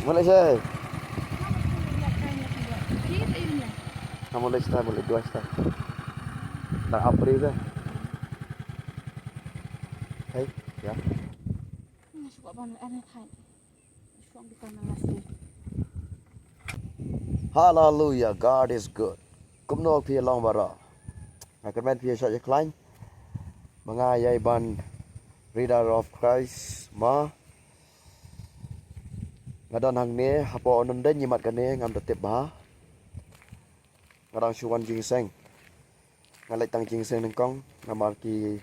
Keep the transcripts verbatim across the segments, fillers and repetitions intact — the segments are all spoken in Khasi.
Malaysia. Kamu lagi style, boleh dua style. Dah apa dia? Hey, ya. Hallelujah, God is good. Kumno phi long baroh? Nga kyrmen phi ïa shah ïa khlaiñ. Ma nga ïa i ban Reader of Christ ma. Nga don hangne hapoh Nondiñ, imat kane ngam da tip bha. Nga dang shu wan jingseng. Nga leit tang jingseng nyngkong namar ki,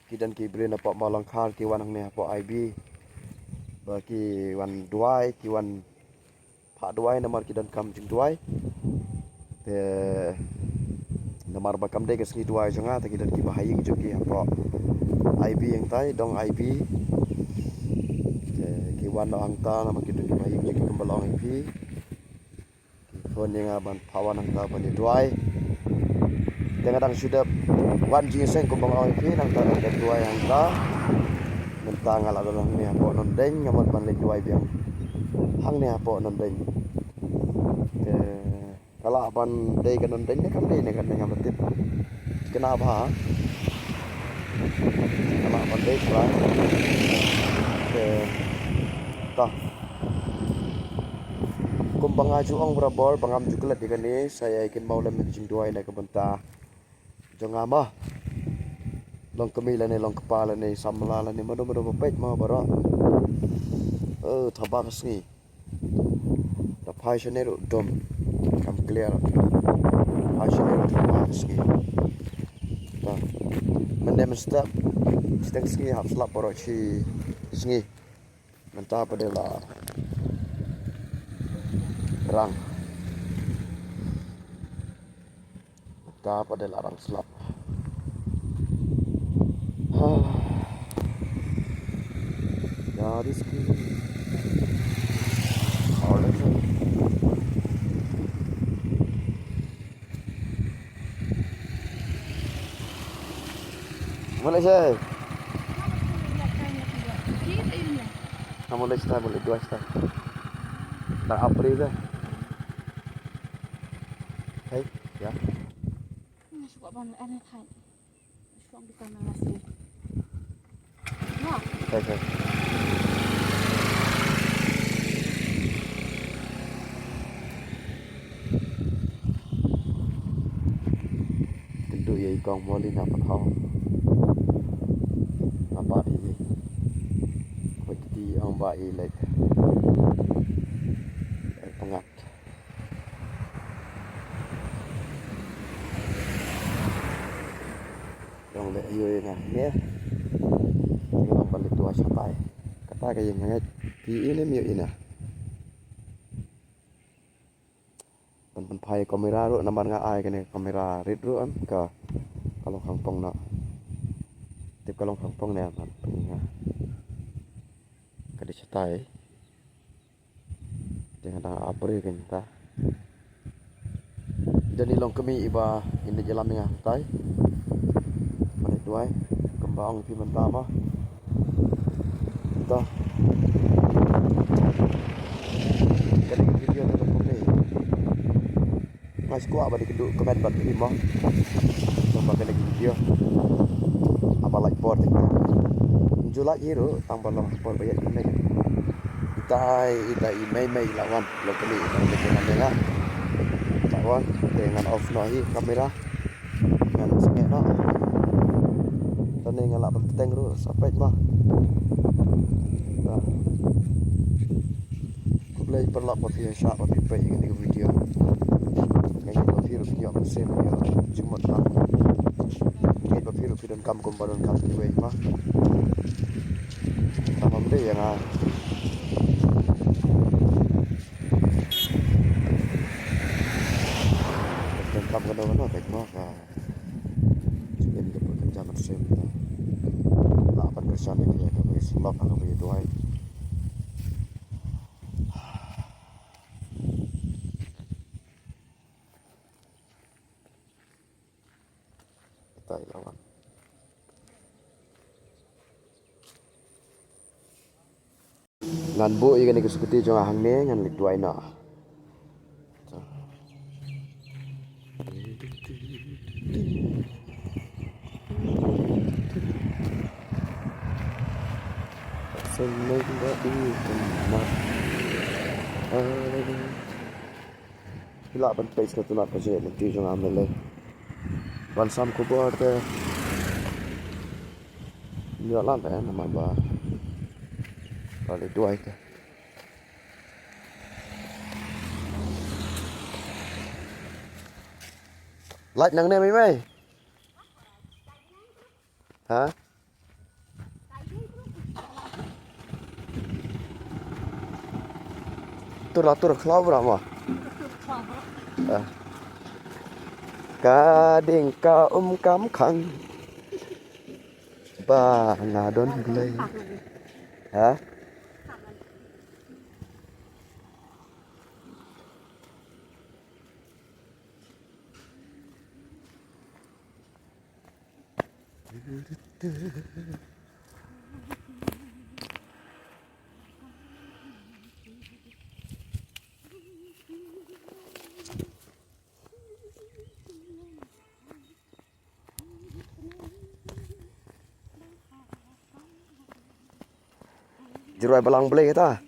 ki don ki briew napoh Mawlangkhar ki wan hangne hapoh I B. Ba ki wan duwai, ki wan phah duwai namar ki donkam jingduwai. Te namar ba kam dei ka sngi duwai jong nga, te ki don ki bahaïing jong ki hapoh I B hangtai, dong I B. Te ki wan noh hangta namar ki don ki bahaïing jong ki, kumba long I B. Ki phone ïa nga ban phah wan hangta ban ïa duwai. Te nga dang shu dep wan jingseng kumba nga ong ïa phi, nangta dang dep duwai hangta. Mynta nga la don hangne hapoh Nondiñ, nga mut ban leit duwai biang hangne hapoh Nondiñ. Te ka lah ban dei ka Nondiñ ne kam dei ne kam dei, ngam tip. Kane bha. Ka lah ban dei trai. Te ta Kumba nga ju ong barabor ba ngam ju klet ïa kane, sa ïa kin mawlem ïa ka jingduwai na ka bynta jong nga ma. Long kmie lane long kpa lane samla lane mano mano ba peit ma baroh. Eh, thaba ka sngi. Da phai shane ruh dom. Kam clear. Phai shane ruh thaba ka sngi. Ba. Mynne mynstep. Shiteng sngi hap slap baroh shi sngi. Mynta pat de la rang. Mynta pat de la rang slap. Ha. Ya, this key. All the time. Malaysia. Kamu lagi style, boleh dua style. Dah apa dia? Hey, ya. Hey, hey. Kynduh ïa i kong Molly na pynhaw. Namar i, i kti ong ba i leit, eh, tngat. Dang leh ïa nga ne. Nga ong ban leit duwai shatai. Kata ka ïeng nga ngeit phi i ne, ym ïoh i ne. Ban pynphai kamera ruh namar nga ai kane kamera rit ruh em ka, ka long khang pong noh. Tip ka long khang pong ne em, nga ka dei shatai. Te nga dang ap re kynta. Dang i long kmie iba in dei ïalam ïa nga tai. Mane duwai kumba ong phi mynta ma. To. Kane ka video te ka pule. Nga shu kwah ba dei ka duh comment bad phi mo. Kumba kane ka video. Haba lait por te ka. Ju lait hi ruh tang ba long por ba ïa kane. Itai, itai i mei mei la wan, la kane i mei mei la wan. La wan, te ngan off noh hi kamera. Ngan sngewthuh noh. Tang ne nga lah ban bteng ruh sa peit ma. Khublei paralok ba phi ïa shah ba phi peit ïa kane ka video. Nga ngeit ba phi ruh phi ïoh mynsiem, phi ïoh jingmut lang. Nga ngeit ba phi ruh phi donkam kumba donkam kiwei ma. Tang ba ym dei ïa nga. Donkam kano kano peit ma ka. Jingim ka pyrkhat jam mynsiem ta. Lah ban kyrshan ïa ka, ka ba ïa shlok, ka ba ïa duwai. Kita ïa lawan. Ngan buh ïa kane ka scooty jong nga hangne, ngan leit duwai noh. Phi lah ban peit sha ka tnat ka jingïaid lynti jong nga mynlei. Ban sam khubor te. Ïa lah te namar ba, ba leit duwai te. Light nangne mei mei. Ha? Tur la tur khlaw bra ma. Ah. Ka ding ka um kam khang. Ba nga don Blei. Ha? Jingrwai balang Blei kata.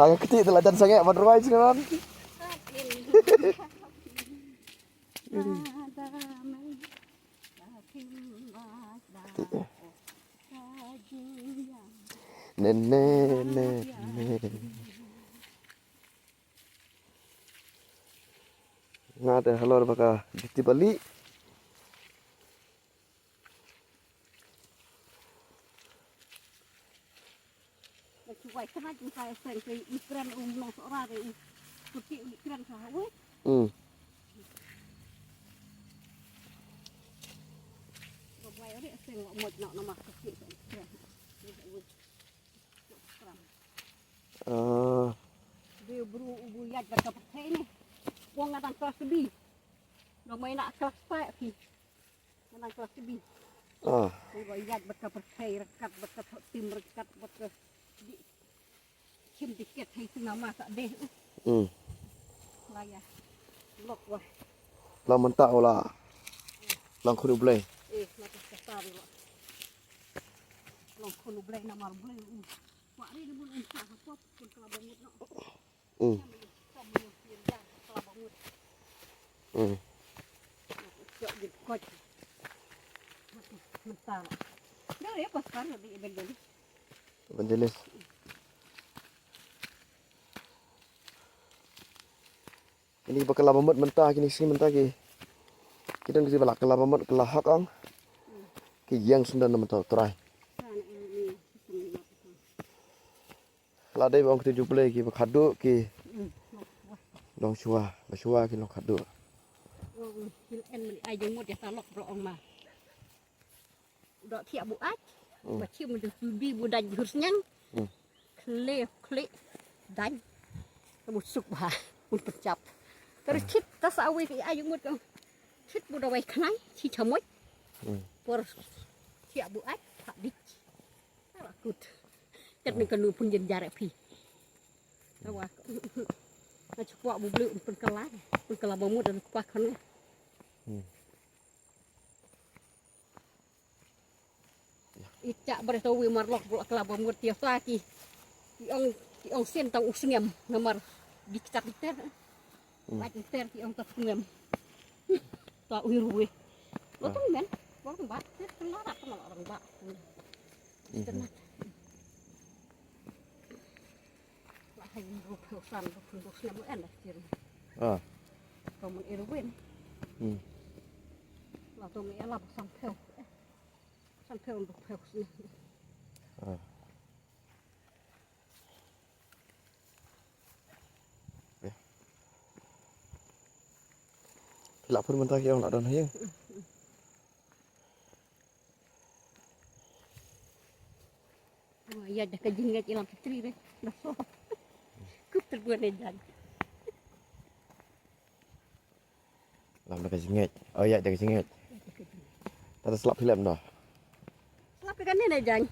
Ka kti te la jan sangeh ban rwai sngewbha. Ne ne ne ne. Nga te halor ba ka jiti bali. Ba ki wai kena jingkai seng ke i kren um nong sora de i. Kuti i kren sa ha wei. Hmm. Ba wai ore seng wa mot nok nama kuti seng kren. Ah. Bi bru u bu yat ba ka pethei ni. Wong ngadang kelas bi. Dong mai nak kelas pa ki. Ngadang kelas bi. Ah. Ko ba yat ba ka pethei rekat ba ka tim rekat ba ka di. Kim tiket hai tengah masa deh. Hmm. Lah ya. Lok wah. Lah mentak wala. Lang khunu blei. Eh, lah kata wala. Lang khunu blei namar blei. Wah, ri ni mun unsa ha pop pun kelabang mut no. Hmm. Kelabang mut. Hmm. Jok di koj. Mental. Dah ya pas kan lebih evangelis. Evangelis. Kini ba kylla ba mut mynta, kini shi mynta ki. Ki don ki ba la kylla ba mut, kylla hok ong. Ki ïeng sngewdon na mynta u trai. La dei ba ong kti jublei ki ba khadduh ki. Long shuwa, ba shuwa ki long khadduh. Ki en ai jong mut ïa ta lok bro ong ma. U dok thiah bu ait. Hmm. Ba chim u dei bi bu dang jur sniang. Hmm. Khle khle dang. Ka bu suk ba un pynchap. Ka ri chit ta sa wei ka ai jong mut ka. Chit bu da wei khnai chi chamoi. Hmm. Por thiah bu ait ha dik. Ta ba kut. Kat ni ka nu pun jen jarak phi. Ta wa. Na chukwa bu bleu un pynkylla. Pynkylla ba mut dan kwa khan. Hmm. I chak bret to wi mar lok bro kylla ba mut ïa sa ki. Ki ong, ki ong sien tang u sngem namar di ktak di ter. Hmm. Ba di ter ki ong ta sngem. Ta u ruwe. Lo tong men, lo tong ba, ter tong la tong la tong ba. Hmm. Tong. La hai ru phew san ru phew ru snem en la kir. Ah. Ko mun Irwin. Hmm. La To me ala ba san phew. San phew ba phew sini. Phi lah pun mynta ki ong lah don ha ïing. Ïa da ka jingngeit i Lam Fitri re. Dah so. Kup terbuan ne jan. Lam da ka jingngeit. Oh ïa da ka jingngeit. Tara slap film dah. Slap ka ne ne jan.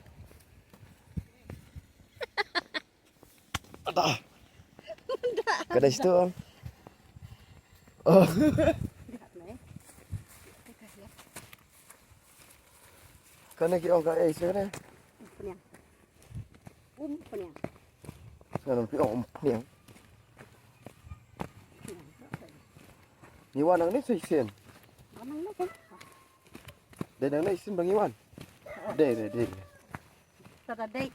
Ada. Ka dei situ. Oh. Kane ki ong ka ei sini. Peniang. Um peniang. Ngan pi ong um peniang. Ngi wan nang ni shisien. Wan nang ni shisien. Dei nang ni shisien ba ngi wan. Dei dei dei. Tada dei.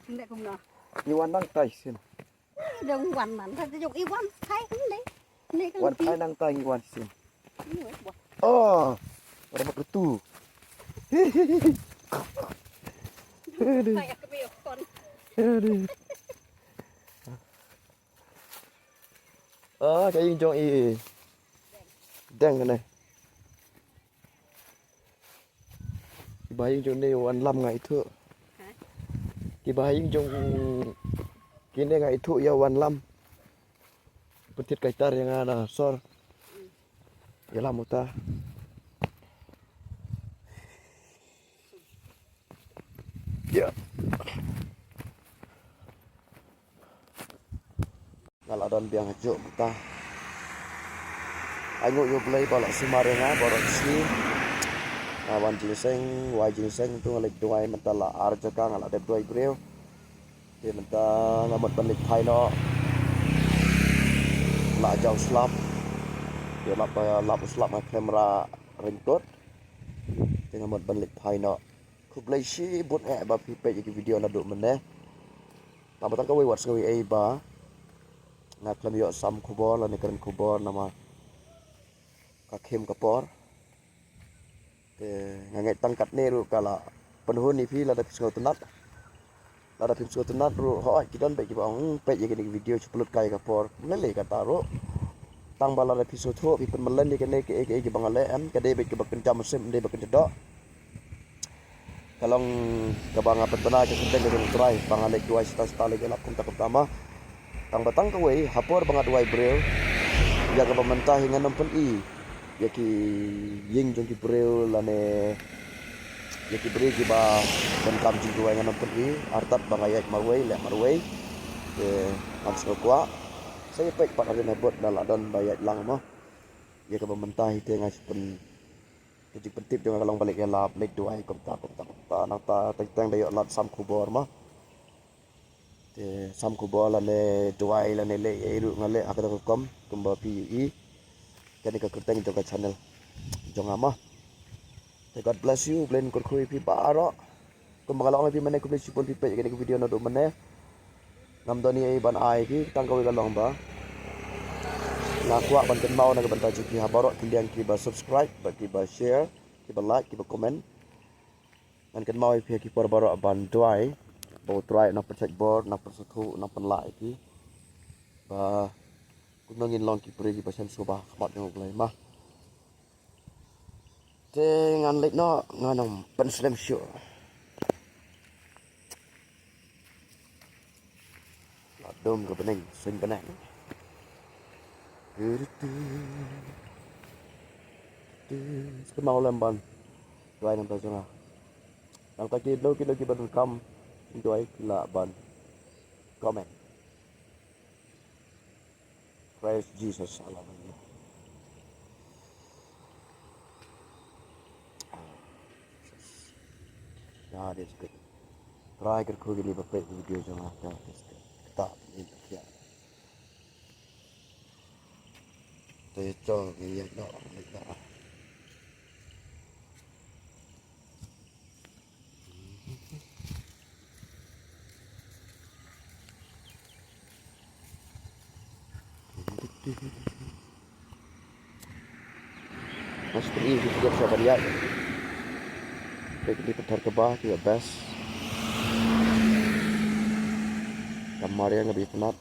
Ngi kum na. Ngi wan nang tai shisien. Dong wan man ta jong i wan thai kan dei. Ni kan wan thai nang tai ngi wan shisien. Ni wei bwa. Oh. Ora mak tu. Thai ak me kon. Ah, ka ïing jong i. Deng ne. Ki ba ïing jong ne wan lam nga ithuh. Ki ba ïing jong kine nga ithuh ïa wan lam. Pynthit kai tar ïa nga na sor. Ïa lam uta. Ïa. Nga la don biang hajuh mynta. Ai nguh ïa U Blei ba la sumar ïa nga baroh shi. Nga wan jingseng, wai jingseng tu nga leit duwai mynta la ar jaka nga la dep duwai briew. Te mynta nga mut ban leit phai noh. La jaw slap. Te lap, lap slap nga khlem ra raincoat. Te nga mut ban leit phai noh. Khublei shibun eh ba phi peit ïa ki video naduh mynne. Tang ba tang kawei wat sngew ei ei ba nga khlem ïoh sam khubor lane kren khubor namar ka khim ka por. Te nga ngeit tang katne ruh ka la pynhun ïa phi lada phi sngewtynnat. Lada phim sngewtynnat ruh hooid ki don bad kiba ong peit ïa kine ki video shu pynlut kai ïa ka por. Lei lei kata ruh. Tang ba lada phi sngewthuh phi pynmlien ïa kine kiei kiei kiba nga leh em ka dei bad kiba kynja mynsiem ym dei ba kynja doh. Ka long kaba nga pynbna ka kyrteng ka jong U Trai ba nga leit duwai sita sita leit ïalap kumta kumta ma. Tang ba tang kawei ha por ba nga duwai briew ïa kaba mynta hi ngan ym pyni ïa ki ïing jong ki briew lane ïa ki briew kiba donkam jingduwai ngan ym pyni. Artat ba nga ïaid marwei leh marwei te ngam sngewkwah. Sa ïa peit pat hadien habud lada la don ba ïaid lang mo. Ïa kaba mynta hi te nga shu pyn Ka jingpyntip jong nga ka long ba leit ïalap, leit duwai kumta kumta kumta. Nangta teng teng da ïoh lad sam khubor ma. Te sam khubor lane duwai lane leh ei ruh nga leh ha kata ka rukom kumba phi ïohi. Kane ka kyrteng jong ka channel jong nga ma. Te God bless you, U Blei un kyrkhu ïa phi baroh. Kumba nga la ong ïa phi mynne khublei shibun phi peit ïa kane ka video naduh mynne. Ngam don ei ei ban ai ïa phi tang kawei ka long ba nga kwah ban kynmaw na ka bynta jong phi ha baroh ki liang kiba subscribe bad kiba share, kiba like, kiba comment. Ngan kynmaw ïa phi ha ki por baroh ban duwai ba U Trai un nang pynshait bor, un nang pynsngewthuh, un nang pynlah ïa phi. Ba kumno ngin long ki briew kiba shem sngewbha ha khmat jong U Blei ma. Te ngan leit noh, ngan ym pynslem shuh. La dum ka bneng, suiñ bneng. Kyrtu. Te kynmaw lem ban duwai nangta jong nga. Nangta kino kino kiba donkam jingduwai ki lah ban comment. Praise Jesus. Hallelujah. Ah, Jesus. God is good. Trai kyrkhu ïa kine ba peit video jong nga. God is good. Kata ni ba khia. Te jong ngi ïa noh, ïa noh. Nga shu pyni ïa ki video shuwa ban ïaid. Peit kine ki pynthor kaba ki best. Ka mariang kaba itynnat.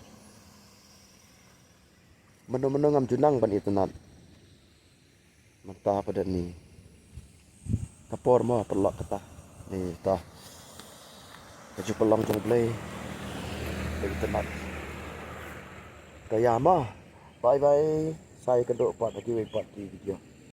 Mano mano ngam ju nang ban itynnat. Mynta pat da ni. Ka por mo pynlong kata. Ni ta. Ka ju pynlong jong U Blei. Ba itynnat. Ka ïa mo. Bye bye. Sa ïakynduh pat ha kiwei pat ki video.